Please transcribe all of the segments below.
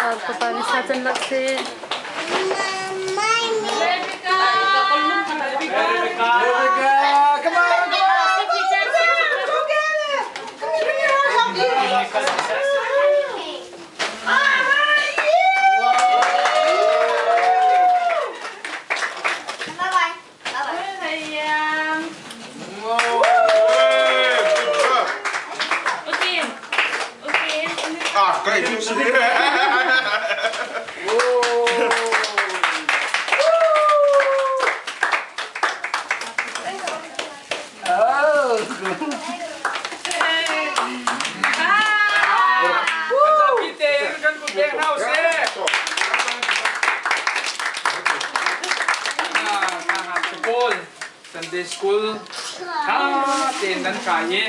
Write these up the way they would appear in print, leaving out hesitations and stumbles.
Papa nih sa can lak seh. Rebecca, come on, come on. Go get it. Come here, come here, I'll help you. Ah, great. Oh. Sunday School tha tein nan kai i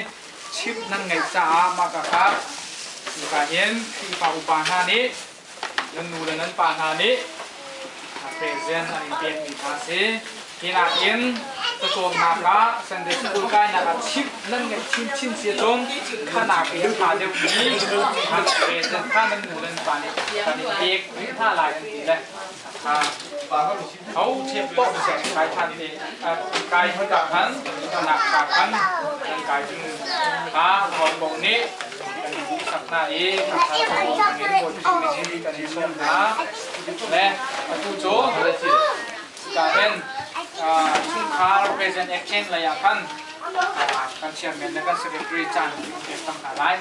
chimh nan ngeih caah mah ka kha hika hin Khrihfa upa hna nih nan nu le nan pa hna nih present an in pekmi hna si. Hi nakin cacawnnak ah Sunday School kainak ah chimh nan ngeih chinchin si ahcun khanak i a ṭha deuhmi present kha nan nu le nan pa nih kan in pek rih hna lai an ti le Ho paoh kai ṭhan te kai hika khan nak ka khan nan kai ding kha ho paoh nih kan i duhsak hna i kan i sawm hna le atu cu ka hin chungkhar present exchange lei ah khan kan chairman le kan secretary caan pek cang hna lai.